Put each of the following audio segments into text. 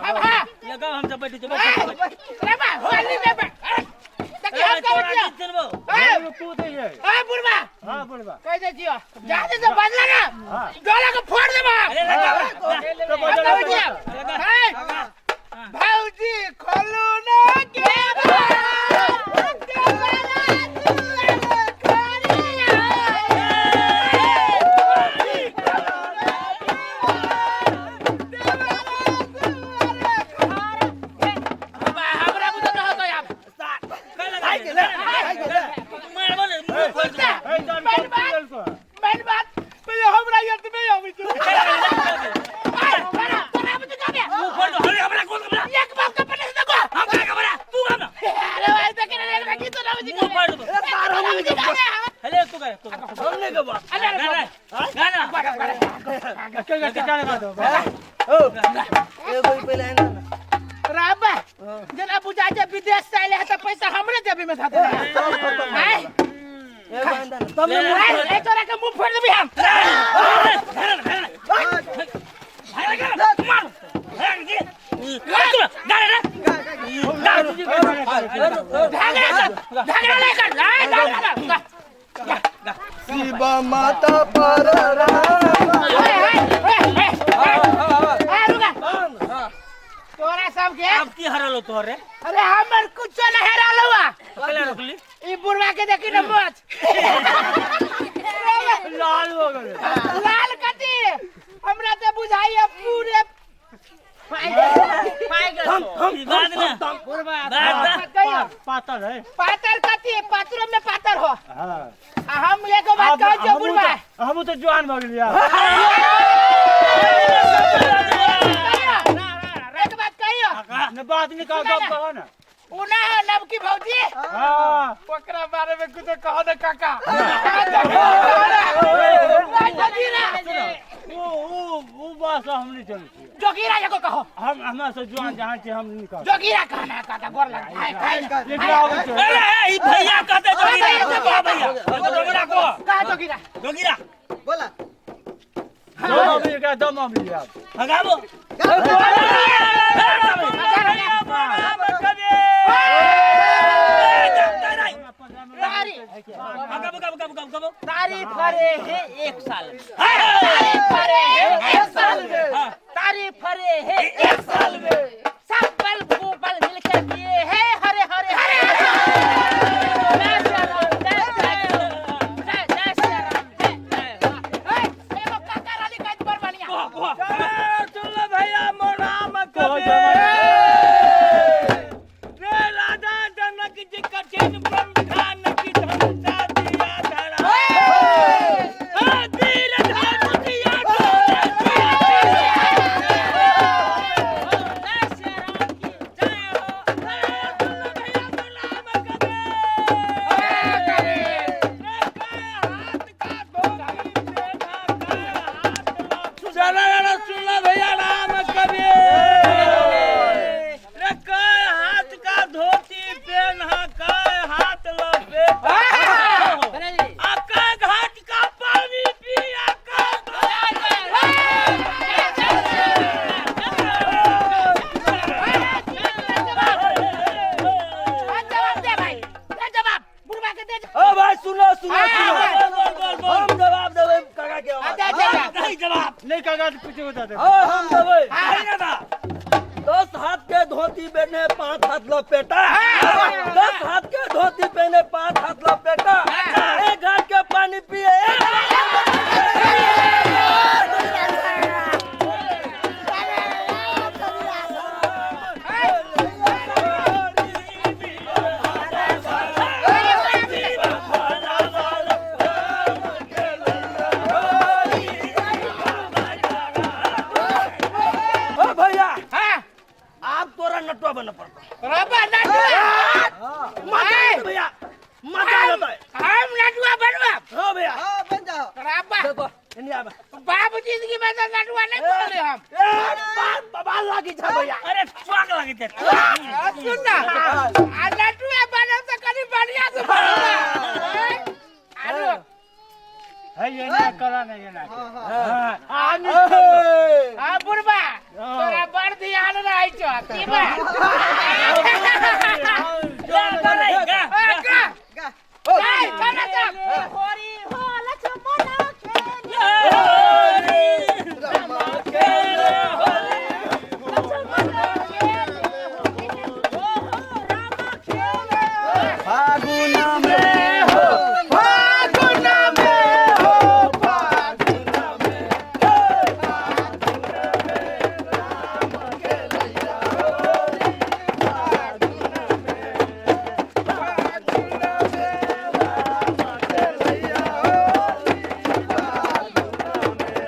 अब हां लगाओ हम सब बैठ जो बैठ रे बा होली में बा देखी हम तोरा कहै छियो गीत सुनबो ए तू दे ये ए बुढ़वा हां बुढ़वा कह दे छियो जा दे तो बदला ना हां डोला के फोड़ देबा अरे लगा तो हम बदला कहै छियो लगा। ए भौजी खोलू ना के हमरा बुझल रहत आब मार बोले मुंह फोड़ दे ए जान बैठ बैठ। को मेन बात पहिले हमरा यत में आबै छै आय तोरा तोरा बुझ जाबे मुंह फोड़ दो अरे हमरा कोन हमरा एक बाप के पने से देखो हम का हमरा तू का ना अरे भाई देख रे रे की तो ना बुझ मुंह फोड़ दो तार हम अरे तू का तू हमने के बात अरे गाना गाना के के गाना गा दो ओ एगो ही पहले आना ना राबा जना बुझा जे विदेश से आइले है त पैसा हमरे जेबी में धर दे आय एगो आंदा ना तब ने आय ए तोरा के मुंह फोड़ देबी हम झगड़ा कर झगड़ा नहीं कर आय झगड़ा कर शिवा माता पर राम ए ए ए ए रुका तोरा सब के अब की हरलो तोहरे अरे हमर कुछो न हेराल हुआ कला रोकली ई बुढ़वा के देखी न मोच लाल हो गए लाल कथी हमरा ते बुझाई अब पूरे ई बात ना बात ना कहियो पातल है पातर कथी पातरो में पातर हो हां आ हम एगो बात कहै छियौ बुढ़वा हम तो जवान भऽ गेलियै कहियो एक बात कहियो न बात नहीं कहो गप कहो ना उ ना हो नवकी भौजी हां ओकरा बारे में कुछ कहो ना काका जोगीरा वो वो वो बात से हम नहीं चलै छियै जोगीरा एगो कहो हम हमरा से जवान जहाँ छै हम नहीं कहो जोगीरा कहना है काका गोर लग खाए खाए एकरा आबै छै अरे ई भैया कहते जोगीरा को भैया जोगीरा को कहा जोगीरा जोगीरा बोला दम अबै एकरा दम अबै आब भगाबो तारीफ करे है एक साल में तारीफ करे है एक साल में तारीफ करे है एक साल में सब बल भूबल मिलकर किए है हरे हरे हरे जय श्री राम जय जय जय श्री राम जय जय एगो काका राली कहत बड़ बढ़िया सुन लो भैया मोर राम कहो कबीर। रे राजा जनक जी कठिन ब्रह्मठान की धनुषा दिया धरा। हे वीर धनुष दिया धरा। जय श्री राम की जय हो सुन लो भैया मोर राम कबीर। रे कै हाथ का धोती पेन्हा, कै हाथ लपेटा। चलो चलो सुन लो भैया राम कबीर। रे कै हाथ का धोती पेन्हा, कै हाथ लपेटा। आ कै घाट का पानी पिया, कै जवाब दे भाई दे जवाब बुढ़वा के दे ओ भाई सुनो सुनो सुनो बोल बोल बोल बोल हम जवाब देबै काका के हाँ, दे, दे, दे। नहीं जवाब नहीं काका तो पीछे बता दे हां हम देबै नहीं ना था 10 हाथ के धोती पहने 5 हाथ लपेटा 10 हाथ के धोती पहने 5 हाथ लपेटा एक घाट के पानी पिए एक ओ भैया हां आप तोरा नटुआ बनना पड़ता रबा नटुआ मजा आता भैया मजा आता है हम नटुआ बनवा हाँ भैया हाँ बन जाओ रबा देखो इन्हें आवा बाप जिंदगी में तो नटुआ नहीं बोले हम ए बाल बाल लागी जा भैया अरे चुआक लगी थे आ, सुन ना आ नटुआ बनब तो कनी बढ़िया से बनब आरो है ये ना करा नहीं ये ना हां आ बुढ़बा तोरा बड़ ध्यान रहै छौ की बात? ला करे गा। ए, गा। ए, खाना सब। होरी हो लक्ष्मण खेले। रामा खेले होली। लक्ष्मण खेले हो, राम खेले। फागुन में हो, फागुन में हो, फागुन में हो, फागुन में राम खेलैया होली, फागुन में, फागुन में राम खेलैया होली, फागुन में।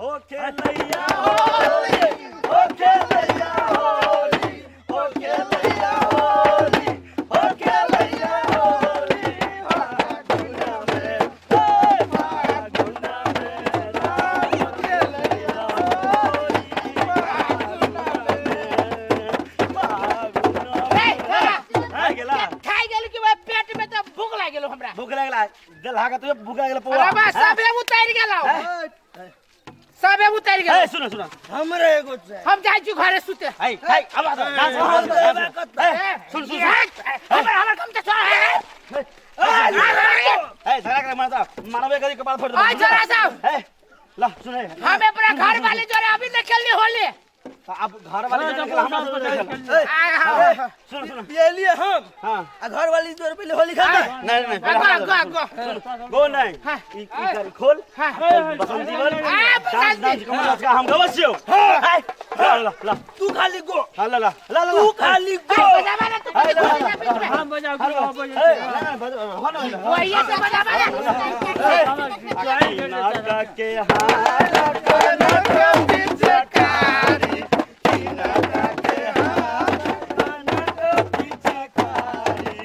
हो खेलैया होली, हो खेलैया होली, हो खेलैया होली, हो खेलैया होली, फागुन में, हो फागुन में राम खेलैया होली, फागुन में, फागुन ए, छोरा। में। आ गेला। खाइ गेल कि वह पेट में तो भूख लागि गेलो हमरा। भूख लागला दिल हाका तुझे भूख लागला पौआ। अरे बा, सबे उतारि गेलौ, सबे उतारि गेलौ। ए सुन सुन, हमरे एगो छै। हम जाइ छी घरे सुते। हाय हाय, अब आ डांस हम कर। देबे कत। ए सुन सुन सुन, हमर हमर कम त छोड़। ए झगड़ा करे मारता मानवे करी कपाल फोड़ दे। आय छोरा सब। ए ला सुन, ए हम अपना घर वाले जोरे अभी न खेलनी होली। अब घर वाले जो निकला हमरा से निकला। आ, हाँ। सुन सुन, पियलिए हम हां आ घर वाली जोर पहले होली खेलता। नहीं नहीं, गो गो गो। गो नहीं। हाँ। ई ई कर खोल। हाँ। बसंती बन। आ, डांस बसंती। डांस कमर लचका हम गवस छियो। हाय ला ला ला। तू खाली गो। हाँ, ला ला ला ला। तू खाली गो। बजावा ना तू, हाय, ला, ला, बजा बीच में। हम बजाओ, हाँ, हम ए बजाओ। ना ना बज हो ना। वही से बजावा ना। नाका के हाथ कनक पिचकारी, नाका के हाथ कनक पिचकारी,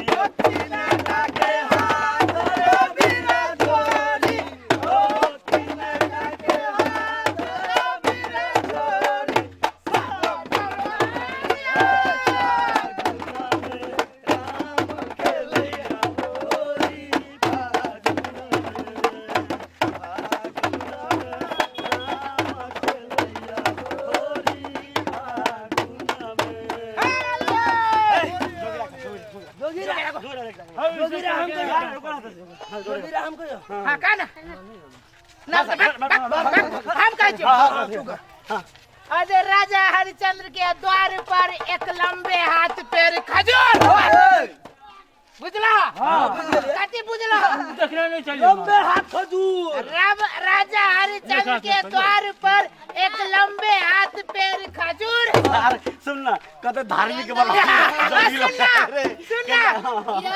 नाका के हाथ रबिरा जोरी, ओ नाका के हाथ रबिरा जोरी, राम खेलैया होली, फागुन में, फागुन में राम खेलैया होली, फागुन में। जोगीरा जोगीरा हम कहियो, जोगीरा हम कहियो। हाँ, का ना ना से बक बक बक, हम कहै छियौ। अरे राजा हरिश्चंद्र के द्वार पर एक लंबे हाथ पैर खजूर, बुझला? कथी बुझला? देखने नहीं चाहिए। लंबे हाथ खजूर। राम राजा हरिश्चंद्र के द्वार पर एक लंबे हाथ पैर खजूर। सुन ना, कते धार्मिक वाला। सुनना सुनना,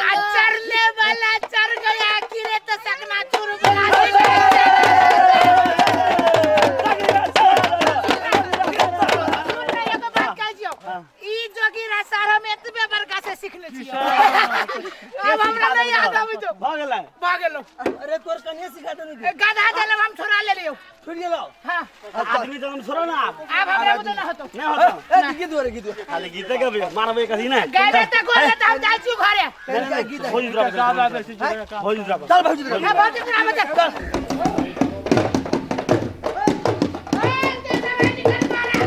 आ चरने वाला चर गया गिरे तो सकना चूर गया। सुनना, एगो बात कहै छियौ, ई जोगीरा सार हम एतबे बड़का से सिखने छियौ, अब हमरा नहीं याद आबै छौ। भऽ गेलै। भऽ गेलौ। अरे तोर कनिया सिखा देने ए, गधा जलम हम छोड़ा लेलियौ। छुट गेलौ। हाँ। आदमी जन्म छोड़ो ना आप। आब हमरा बुते ना होतौ। नहीं होता। ए गीत दुआरे गीत दुआरे। खाली गीते के भी मानवे कथी नहीं। गैले त गोले त हम जाइ छियौ घरे। नहीं, गीत नहीं, भोज ड्रॉप गावा बेसी जोगीरा का। भोज ड्रॉप। चल भौजी दुआरे। हाँ, भौजी तोरा बचा। ए, ते दवाई निकल मारा।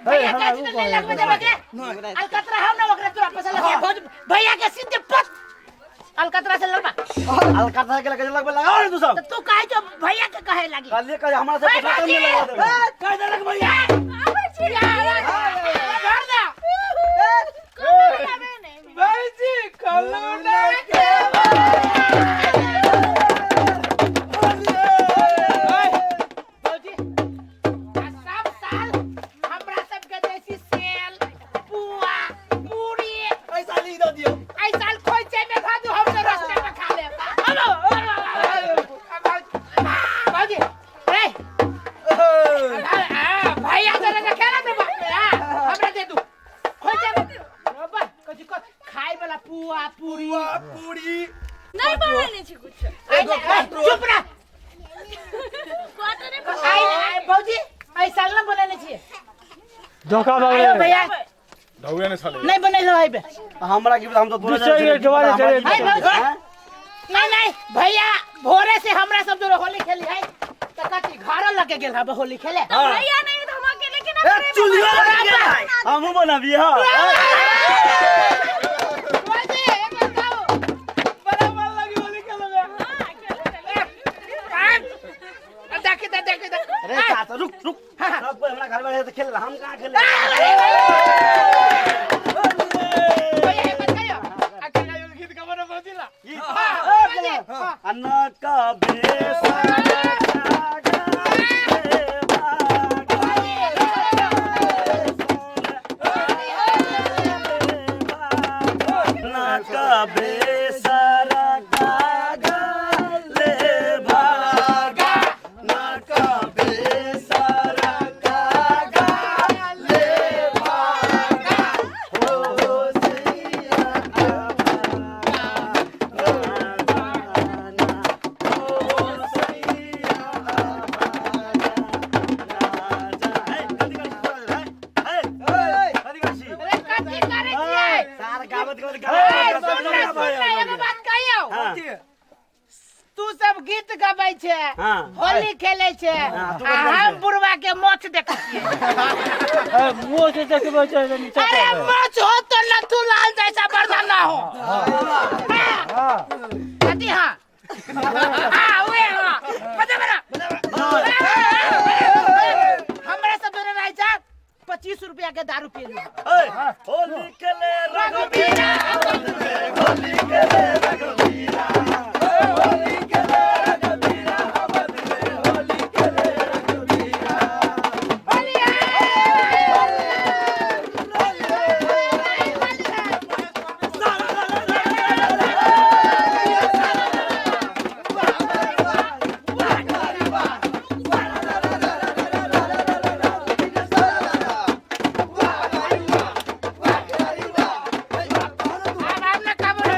भैया के नहीं लगबे देबे के अलकतरा हम ना ओकरा तोरा पैसा लगे भैया के सीधे पत अलकतरा से लड़बा। अलकतरा के लगे लगबे लगाओ रे तू सब। तो तू काहे जो भैया के कहे लागी? कल कहे हमरा से पैसा कम नहीं लगा देबे। कह देलक भैया। आबै छी। घर दा। कोना नहीं। भाईजी कलुना के भौजी, आ सब साल हमरा सबके देसी सेल पुआ पूरी ऐसा ली दऽ दियौ। एहि साल खोइचे में घर नहीं बनेने छी कुछ। एगो चुप रह। क्वार्टर नहीं। आई आई भौजी, आई साल ना बनेने छियै। धोखा आयो भऽ गेलै। भैया। ढौए ने छलै। नहीं बनेलो है बे। हमरा की पता, हम तो तोरा दूसरे जानै के जवानी हमरा चले। की है पता? भौजी। नहीं नहीं भैया, भोरे से हमरा सब जोरे होली खेली है त कथी घरो लगे गेल हब होली खेले। तो भैया नहीं तो हम अकेले केना ए करेबै? चुल्हियो लग गेल। हमहूँ बनाबियै। हँ। भौजी, एक बार गाओ। बड़ा मन लगी होली खेले में। हाँ, अकेले करेबै। आ, देखी त, देखी त। अरे चाचा, रुक रुक, सब कोई हमरा घर में रहे त खेल, हम कहाँ खेले? भैया, एक बार गाओ। अकेला यो गीत गाबो ना भौजी ला। अन्ना का बेसा बेसरा कागा ले भागा, ना का बेसरा कागा ले भागा, हो सिया आभागा, हो सिया आभागा, राजा। हे, कथी करै छी? हे, कथी करै छी? अरे कथी करै छियै? सार गाबत गाबत ए, गाबत सुन ना, सुन ना, एगो बात कहियौ। तू सब गीत गबै छै, होली खेलै छै, तू आ कथी करै हम छै? बुढ़वा के मोछ देखै छियै। मुँह से देखबै छै तऽ नीचा अरे पड़बै। मोछ हो तो नथु लाल जैसा बरदाना ना हो। हाँ। कथी? हाँ हाँ, उहे। हाँ, बता बता। हमरा सब जोरे रहै छै 25 रुपया के दारू पी लियो। होली खेले रघुबीरा, होली खेले रघुबीरा, होली खेले रघुबीरा, होली खेले रघुबीरा। आब आब ना काबर।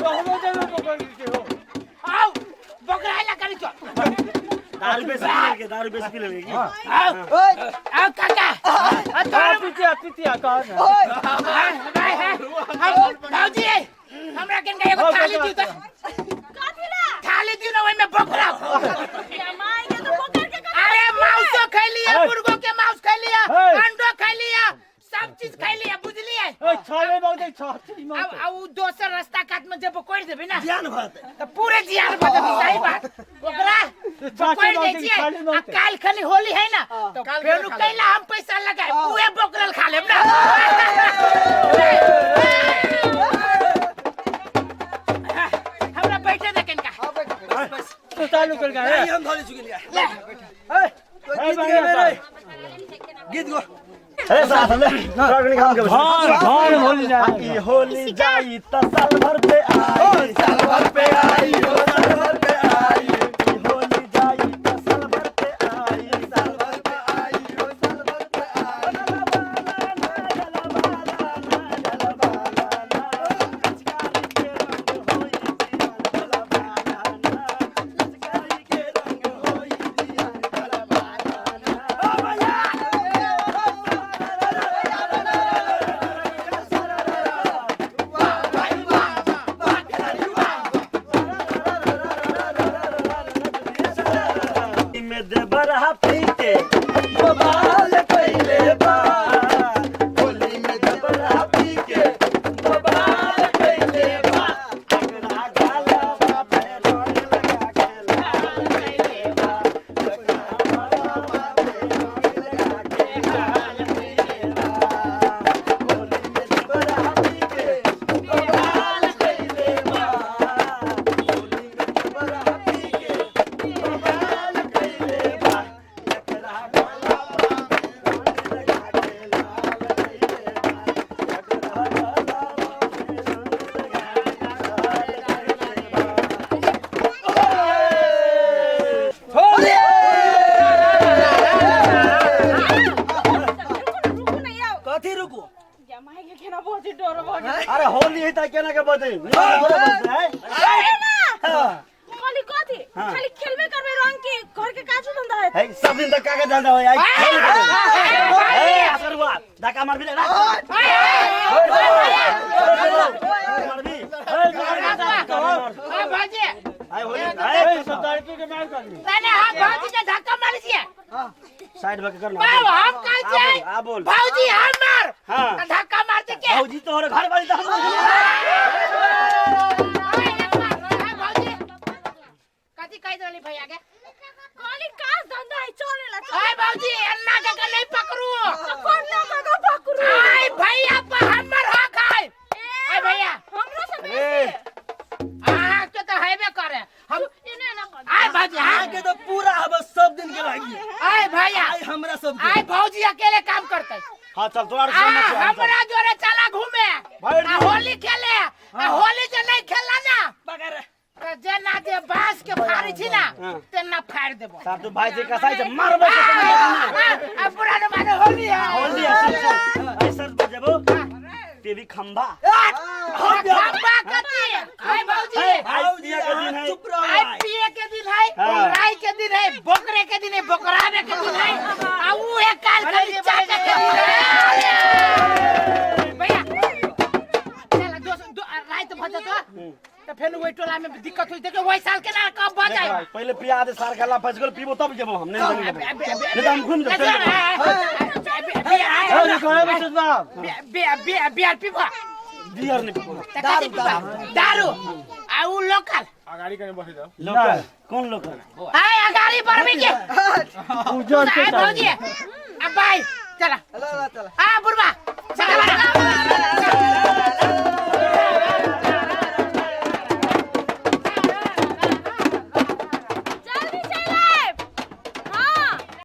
हमरो जेबै पकड़ के हो। आउ बकराइ ला करी चल। दारू बेसी पी लेलकै, दारू बेसी पी लेलकै की? आउ आउ काका, आ तोरा। पितिया पितिया कह ने। भौजी, हमरा किनका एगो थाली दियौ त। कथी ला? थाली दियौ न, ओहिमे बकरा। माय के तो पकड़ के कथी? अरे मांसो खैलिए, मुर्गो के मांस खैलिए, हे। अंडो खैलिए, सब चीज खैलिए, बुझलिए? ए, छाले मांगते, छाती अब मांगते। अब उ दोसर रास्ता कात में जे बकोड़ देबै ना, ज्ञान भऽ जेतै। त पूरे जियान भऽ जेतै। सही बात, ओकरा छाती बकोड़ दै मांगते, छियै। छाली आ मांगते। काल्हि खाली होली है ना, त फेर कैला हम पैसा लगाए उहे बकरल खा लेब ना। हमरा बैठे दे कनिका। तो चालू कर गए। नहीं, हम धोली चुके लिया। ले। ए, तो ए, गीत बढ़िया गेबे रे। गीत गो। अरे साथ ले, तोरा कनी काम के। धान धान होली जाए। ई होली जाई त साल भर पे आई, साल भर पे आई, ओ साल भर पे आई। ई होली जाई त साल भर पे आई, साल भर पे आई, ओ साल भर पे आई। ला बाला ना जला बाला ना, पिचकारी के रंग होई जिया जला बाला ना, पिचकारी के रंग होई जिया जला बाला ना। ओ भैया। बजता केना के बजै है। खाली कथी खाली खेलबे करबे रंग के घर के काजू धंधा है। है सब दिन तक कागज धंधा होय आई खेल ए असरवा धक्का मारबी ना मारबी हां भाजी आई होली ए सतारपी के मार कर तने हम भाजी के धक्का मारी छिए। साइड में कर ना। बाब हम काहे छिए? आ बोल। भौजी हम मार। हां त धक्का मारते के भौजी तोहर घर वाली त हम भौजी कथी कहि रहली भैया के? खाली काज धंधा है चलेला। आय भौजी अन्ना के के नहीं पकड़ू। तो कौन ना का पकड़ू? आय भैया पर हमर हक है। आय भैया हमरो से बेसी अहाँ के त हेबे करे हम इने ना कर। आय भौजी अहाँ के तो पूरा हम सब दिन के लागी। आय भैया आय हमरा सब के। आय भौजी अकेले काम करते। हां चल तोरा आ समझ हमरा जोरे चला घूमे आ होली खेले आ होली जे नहीं खेलला ना पकड़ त जेना जे बांस के फाड़ी छी ना तेना फाड़ देबो। साहब तू भाई से कसाई से मारबो के आ पुरानो माने होली है। होली है सर ऐ सर बजबो टीवी खंबा खंबा कथी? आय भौजी आई पिया के दिन है। चुप रहो। आय पिए के दिन है, उंगराई के दिन है, बोकरे के दिन है, बोकरावे के दिन है, आ ऊ है काल खाली चाटे के दिन है। भैया चल दोस्त रात भ जतो त फेन ओइ टोला में दिक्कत होई देखे ओइ साल के ना कब भ जाए। पहले पिया दे सार गला फस गेल पीबो तब जेबो हम नहीं नहीं तो हम घूम जाब। बियर पीबो? बियर नहीं पीबो। दारू दारू आ ऊ लोकल अगाड़ी कने बसे जाओ। लोकल कौन लोकल? आय अगाड़ी बढ़बी के उजर के आय भौजी आ बाई चला चला चला आ बुढ़बा चला।